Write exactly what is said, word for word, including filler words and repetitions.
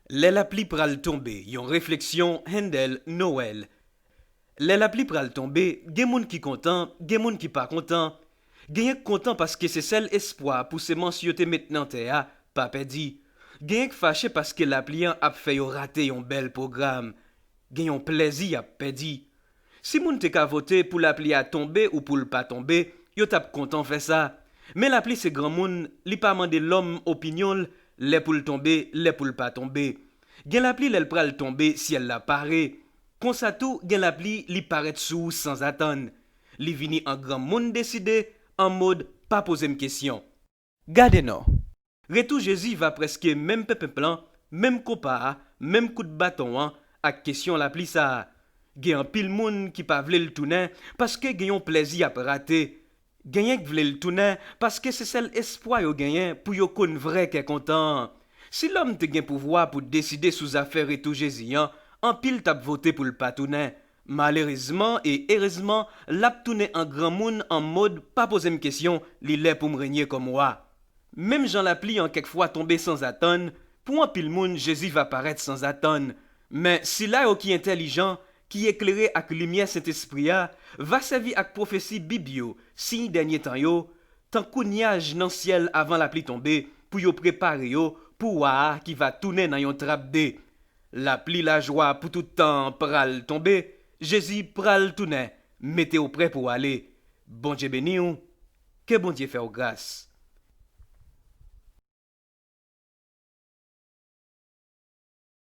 Lè lapli pral tonbe, yon refleksyon, Handel Noël. Lè lapli pral tonbe, gen moun ki kontan, gen moun ki pa kontan. Genyen k kontan paske se sèl espwa pou semans yo te met nan tè a pa pèdi. Genyen k fache paske lapli an ap fè yo rate yon bèl pwogram. Gen yon plèzi y ap pèdi. Si moun te ka vote pou lapli a tonbe ou pou l pa tonbe, yo t ap kontan fè sa. Men lapli se granmoun, li pa mande lòm opinyon l lè pou l tonbe, lè pou l pa tonbe. Gen lapli lè l pral tonbe, syèl la pare. Konsa tou, gen lapli, li parèt sou ou sanzatann. Li vini an granmoun deside, an mod pa poze m kesyon. Gade non. Retou Jezi va prèske menm penpenp lan, menm konpa a, menm kout baton an ak kesyon lapli sa a. Gen anpil moun ki pa vle l tounen paske gen yon plèzi y ap rate. Genyen k vle l tounen paske se sèl espwa yo genyen pou yo konn vrè kè kontan an. Si lòm te gen pouvwa pou deside sou zafè retou Jezi an, anpil t ap vote pou l pa tounen. Malerezman e erezman, l ap tounen an granmoun an mod pa poze m kesyon, li lè pou m renye kòm wa. Menm jan lapli an kèk fwa tonbe sanzatann, pou anpil moun Jezi va parèt sanzatann. Men sila yo ki entèlijan, ki eklere ak limyè Sentespri a, va sèvi ak pwofesi Bib yo, siy dènye tan yo, tankou nyaj nan syèl avan lapli tonbe, pou yo prepare yo pou wa a ki va tounen nan yon trap de. Lapli lajwa pou tout tan an pral tonbe, Jezi pral tounen, mete w prè pou w ale. Bondye beni w, ke Bondye fè w gras.